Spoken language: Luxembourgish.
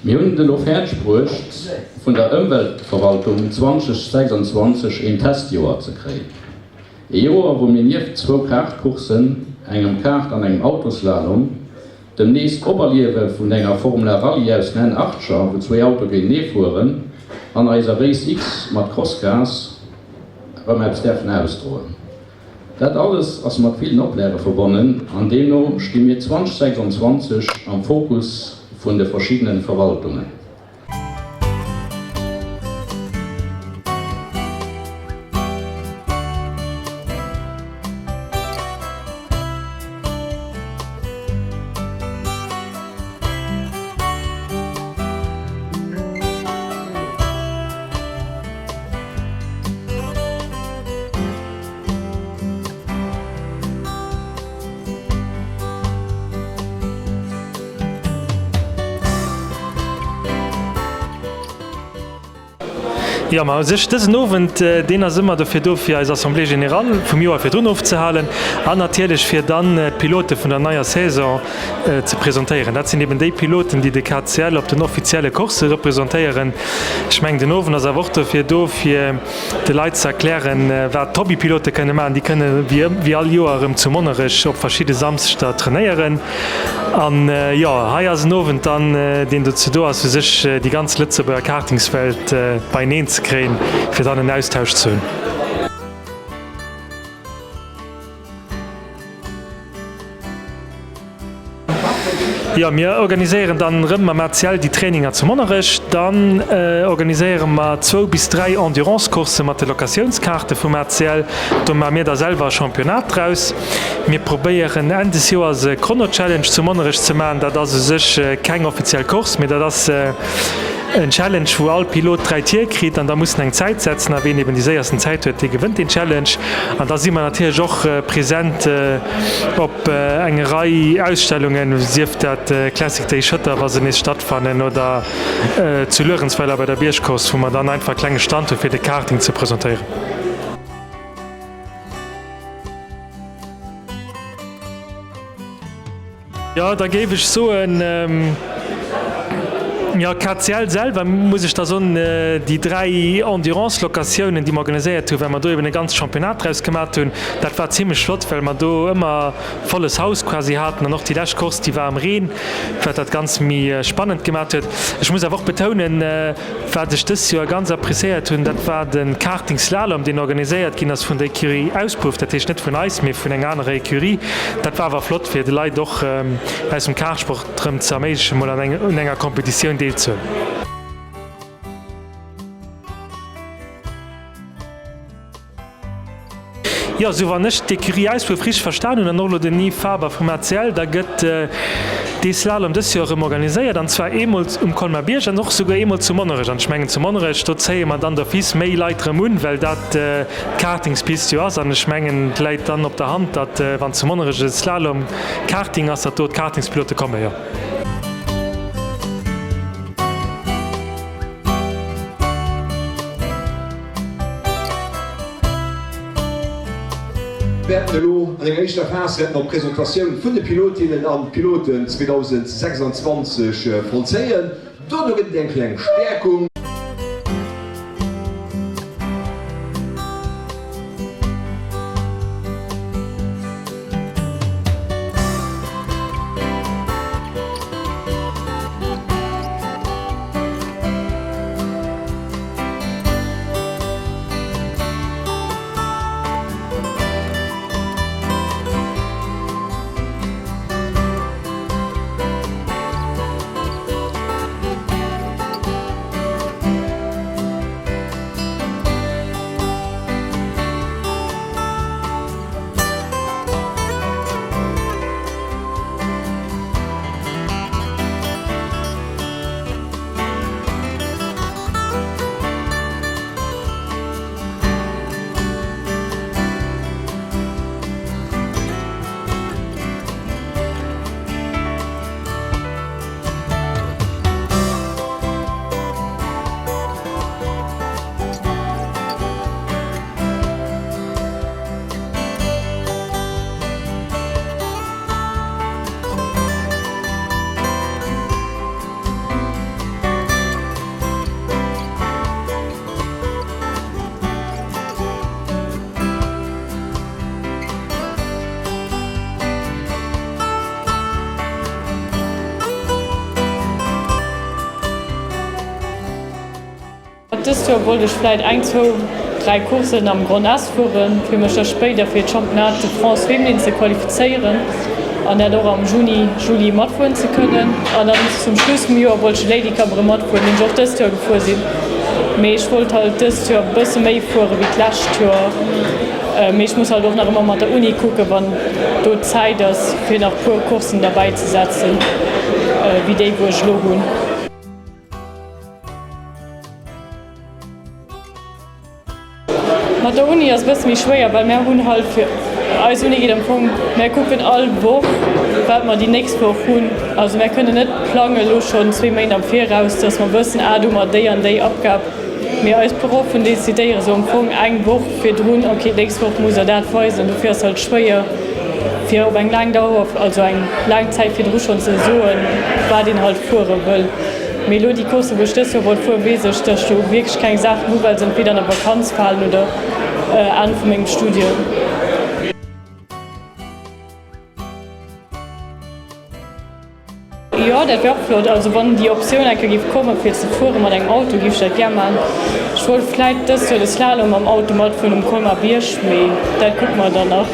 Mir hunn et elo fäerdeg bruecht, vun der Ëmweltverwaltung 2026 een Testjoer ze kréien. Ee Joer, wou mir nieft zwou Kartcourssen, engem Kart an engem Autoslalom, dem nees Operliewe vun enger Formula Rallye aus den Enn Achtscher, wou zwéi Autoe géintenee fueren, an eiser Race X mat Crosscars erëm eppes däerfen ausdroen. Dat alles ass mat villen Oplage verbonnen an deemno sti mir 2026 am Fokus vun de verschiddene Verwaltungen. Jo, ma u sech dësen Owend, deen ass ëmmer dofir do, fir eis Assemblée générale vum Joer virdrun ofzehalen an natierlech fir dann d'Pilote vun der neier Saison ze presentéieren. Dat sinn eben déi Piloten, déi de KCL op den offizielle Coursse representéieren. Ech mengen, den Owend ass awer och dofir do, fir de Leit ze erklären, wat d'Hobbypilote kënne maachen. Déi kënne wéi all Joer erëm zu Monnerech op verschidde Samschter trainéieren. An jo, hei ass en Owend dann, deen dozou do ass, u sech déi ganz Lëtzebuerger Kartingswelt beieneen ze kréien, fir dann en Austausch ze hunn. Jo, mir organiséieren dann erëm mam ACL déi Traininger zu Monnerech. Dann organiséiere mer zwou bis 3 Endurance-Coursse mat de Locatiounskaarte vum ACL. Do maache mir da selwer e Championnat draus. Mir probéieren Enn des Joers e Chrono-Challenge zu Monnerech ze maachen. Dat ass u sech keng offiziell Course, mee dat ass en Challenge, wou all Pilot 3 Tier kritt an da muss en eng Zäit setzen a ween eben déi séiersten Zäit huet, dee gewënnt deen Challenge. An da si mer natierlech och present op eng Rei Ausstellungen, sief dat Classic Day Schëtter, wa se nees stattfannen, oder zu Luerenzweiler bei der Biergcourse, wou mer dann einfach e klenge Stand hu fir de Karting ze presentéieren. Jo, da géif ech soen, jo, KCL selwer, muss ech da soen, déi 3 Endurance-Locatiounen, déi mer organiséiert hunn, well mer do eben e ganzt Championnat draus gemat hunn, dat war zimlech flott, well mer do ëmmer volles Haus quasi haten an och déi lescht Course, déi war am Reen, wat dat Ganzt méi spannend gemat huet. Ech muss awer och betounen, Wat ech dëst Joer ganz appréciéiert hunn, dat war de Karting Slalom, deen organiséiert ginn ass vun der Ecurie Auspuff, dat heescht net vun eis, mee vun enger anerer Ecurie. Dat war awer flott, fir de Leit och aus dem Kartsport erëm ze erméiglechen, mol un enger Competitioun deelzehuelen. Jo, sou wann ech d'Ecurie Äiswuerf richteg verstan hunn, an och elo den Yves Faber vum ACL, da gëtt dee Slalom dës Joer erëm organiséiert, an zwar eemol um Colmar-Bierg an och souguer eemol zu Monnerech. An ech mengen, zu Monnerech, do zéie mer dann d'office méi Leit erëm un, well dat d'Kartingspist jo ass. An ech mengen, et läit dann op der Hand, datt wann zu Monnerech e Slalom Karting ass, datt do d'Kartingspilote kommen, jo. Wäerten elo an enger éischter Phas wäerten mer d'Presentatioun vun de Pilotinnen an Piloten 2026 vollzéien. Dono gëtt et eng kleng Stäerkung. Dëst Joer wollt ech vläit eng, zwou, 3 Courssen am Grand S fueren, fir mech da spéider fir d'Championnat de France Féminin ze qualifizéieren an dat och am Juni, Juli matfueren ze kënnen. An dann zum Schluss vum Joer wollt ech de Lady Cup erëm matfueren, deen ech och dëst Joer gefuer sinn. Mee ech wollt halt dëst Joer e bësse méi fuere wéi d'lescht Joer. Mee ech muss halt och nach ëmmer mat der Uni kucken, wann do Zäit ass, fir nach puer Courssen derbäi ze setzen, wéi déi wou ech elo hunn. Mat der Uni ass e bësse méi schwéier, well mär hunn halt fir eis Uni geet am Fong, mär kucken all Woch, wat mer déi nächst Woch hunn. Also mär kënnen net plange lo schonn zwee Méint am Viraus, dass mer wëssen, ah do hu mer déi an déi Abgab. Mee eis Proffen decidéiere sou am Fong eng Woch virdrun, ok d'nächst Woch musst der dat weisen. Dofir ass halt schwéier fir op eng laang Dauer, also eng laang Zäit virdru schonn ze soen, wat een halt fuere wëll. Mee elo déi Coursen, wou ech dës Joer wollt fueren, weess ech, dass ech do wierklech keng Saachen hu well se entweder an der Vakanz falen oder Enn vu mengem Studium. Jo, dat wär och flott. Also wann déi Optioun eng Kéier géif kommen, fir ze fuere mat engem Auto, géif ech dat gär maachen. Ech wollt vläit dëst Joer de Slalom mam Auto matfueren um Colmar Bierg, mee dat kucke mer dann nach.